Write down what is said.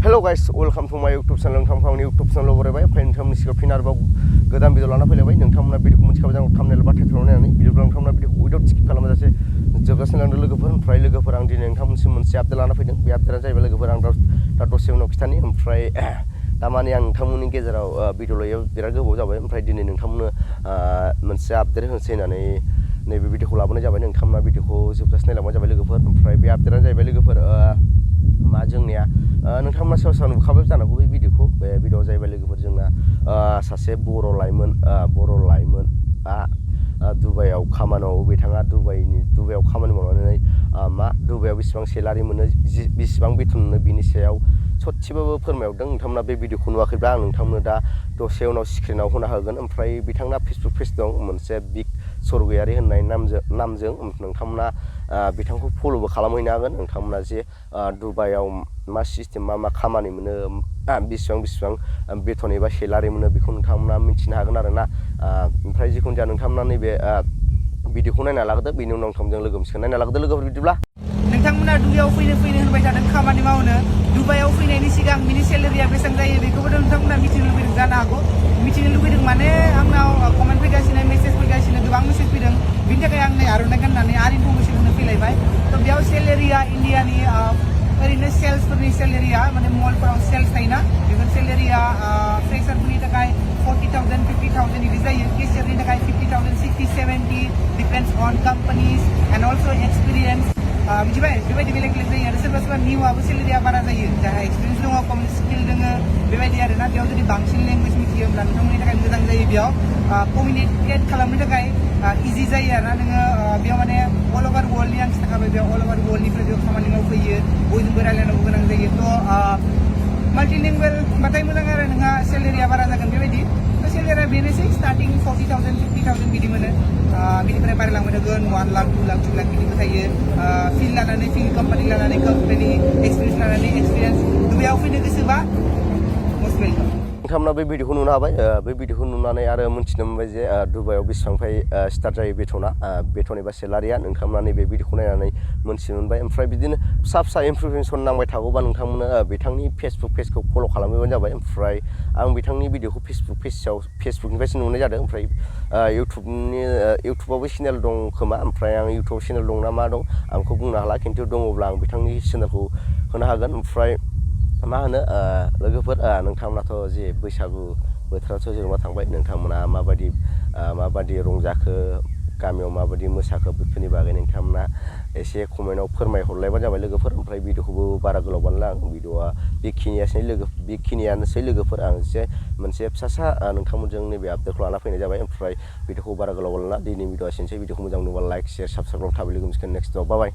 Hello guys, welcome to my YouTube channel. नोंथांमोननि YouTube channel बरायबाय ओमफ्राय नोंथांमोननि सिगाङाव फिन आरोबाव गोदान भिडिअ लाना फैलायबाय नोंथांमोना भिडिअखौ मोनथिखाबाय जानांगौ थाम्बनेल बा टाइटेल नायनानै भिडिअखौ नोंथांमोना भिडिअखौ उइदाउट स्किप खालामाजासे जोबजासिम लांदों लोगोफोर ओमफ्राय लोगोफोर आं दिनै नोंथांमोनसिम मोनसे आपडेट लाना फैदों बे आपडेटआ जाहैबाय लोगोफोर आं दा दसे उनाव खिथानि ओमफ्राय दामानि आं नोंथांमोननि गेजेराव भिडिअ लायैयाव बिराद गोबाव जाबाय ओमफ्राय दिनै नोंथांमोननो मोनसे आपडेट होनोसै होननानै नैबे भिडिअखौ लाबोनाय जाबाय नोंथांमोना भिडिअखौ जोबजासिम नायलांबानो जाबाय लोगोफोर ओमफ्राय बे आपडेटआनो जाहैबाय लोगोफोर मा जोंनिया नोंथांमोना सोरबा सोरबा नुखाबाय जानांगौ बे भिडिअखौ बे भिडिअआ जाहैबाय लोगोफोर जोंना सासे बर' लाइमोनआ दुबाइयाव खामानि मावो बिथाङा दुबाइयाव खामानि मावनानै मा दुबाइयाव बेसेबां सेलारि मोनो बेसेबां बेथन मोनो बिनि सायाव ससेबाबो फोरमायहरदों नोंथांमोना बे भिडिअखौ नुवाखैब्ला आं नोंथांमोनो दा दसे उनाव स्क्रिनाव होना होगोन ओमफ्राय बिथांना फेसबुक पेज दं मोनसे गोयारी होननाय नामजों नोंथांमोना बिथांखौ फल'बो खालामहैनो हागोन नोंथांमोना जे दुबाइयाव मा सिस्टेम मा खामानि मोनो बेसेबां बेथन एबा सेलारि मोनो बेखौ नोंथांमोना मिथिनो हागोन आरोना ओमफ्राय जिखुनु जाया नोंथांमोना नैबे भिडिअखौ नायना लागोदो बेनि उनाव नोंथांजों लोगो मोनसिगोन नायना लागोदो लोगोफोर बिदिब्ला नोंथांमोना दुबाइयाव फैनो होनबाय थादों खामानि मावनो दुबाइयाव फैनायनि सिगां बिनि सेलारिया बेसेबां जायो बेखौबो नोंथांमोना मिथिनो लुबैदों जानो हागौ मिथिनो लुबैदों माने आंनाव कमेन्ट फैगासिनो मेसेज फैगासिनो गोबां मेसेज फैदों बिनि थाखाय आं नै आर'नाइ गाननानै आरो इनफरमेसन होनो फैलायबाय थ' बेयाव सेलारिया इन्डियानि ओरैनो सेल्सफोरनि सेलारिया माने मलफोराव सेल्स थायोना बेफोर सेलारिया फ्रेसारफोरनि थाखाय 40,000 50,000 बिदि जायो केशियारनि थाखाय 50,000 60 70 depends on companies and also experience मिथिबाय बेबायदि बेलेग जायो आरो सोरबा निउआबो सेलारिया बारा जायो जायहा एक्सपिरियेन्स दङ कमिउनिटि स्किल दङ बेबायदि आरोना बेयाव जुदि बांसिन लेंगुवेज मिथियो होमब्ला नोंथांमोननि थाखाय मोजां जायो बेयाव कमिउनिकेट खालामनो थाखाय इजि जायो आरोना नोङो बेयाव माने अल अभार वर्ल्डनि आं खिन्थाखाबाय बेयाव अल अभार वर्ल्डनिफ्राय बेयाव खामानि मावफैयो बयजोंबो रायलायनांगौ गोनां जायो थ' माल्टिलिंगुवेल बाथाय मोजां आरो नोंहा सेलारिया बारा जागोन बेबायदि थ' सेलारिया बेनोसै स्टार्टिं 40,000 50,000 बिदि मोनो बिनिफ्राय बारायलांबाय थागोन 1 लाख 2 लाख 2 लाख बिदिबो थायो फिल्ड लानानै फिल्ड कम्पानि लानानै कम्पानि एक्सपिरियेन्स लानानै एक्सपिरियेन्स दुबाइयाव फैनो गोसोबा मस्ट वेलकाम नोंथांमोना बे भिडिअखौ नुनो हाबाय बे भिडिअखौ नुनानै आरो मोनथिनो मोनबाय जे दुबाइयाव बेसेबांनिफ्राय स्टार्ट जायो बेथन एबा सेलारिया नोंथांमोना नैबे भिडिअखौ नायनानै मोनथिनो मोनबाय ओमफ्राय बिदिनो फिसा इनफरमेसन नांबाय थागौबा नोंथांमोना बिथांनि फेसबुक पेजखौ फल' खालामबानो जाबाय ओमफ्राय आं बिथांनि भिडिअखौ फेसबुकनिफ्रायसो नुनाय जादों ओमफ्राय इउटुबावबो चेनेल दं खोमा ओमफ्राय आं इउटुबाव चेनेल दं ना मा दं आं बेखौ बुंनो हाला खिन्थु दङब्ला आं बिथांनि चेनेलखौ होनो हागोन ओमफ्राय मा होनो लोगोफोर नोंथांमोनाथ' जे बैसागु बोथोराथ' जेनेबा थांबाय नोंथांमोना माबादि रंजाखो गामियाव माबादि मोसाखो बेफोरनि बागै नोंथांमोना एसे कमेन्टआव फोरमायहरलायबानो जाबाय लोगोफोर ओमफ्राय भिडिअखौबो बारा गोलाव बानायला आं भिडिअआ बेखिनियानोसै लोगोफोर आं एसे मोनसे फिसा नोंथांमोनजों नैबे आपडेटखौ लाना फैनाय जाबाय ओमफ्राय भिडिअखौ बारा गोलाव बानायला दिनै भिडिअआ एसेनोसै भिडिअखौ मोजां नुबा लाइक शेयार साबसक्राइब थाबै लोगो मोनसिगोन नेक्स्ट बाय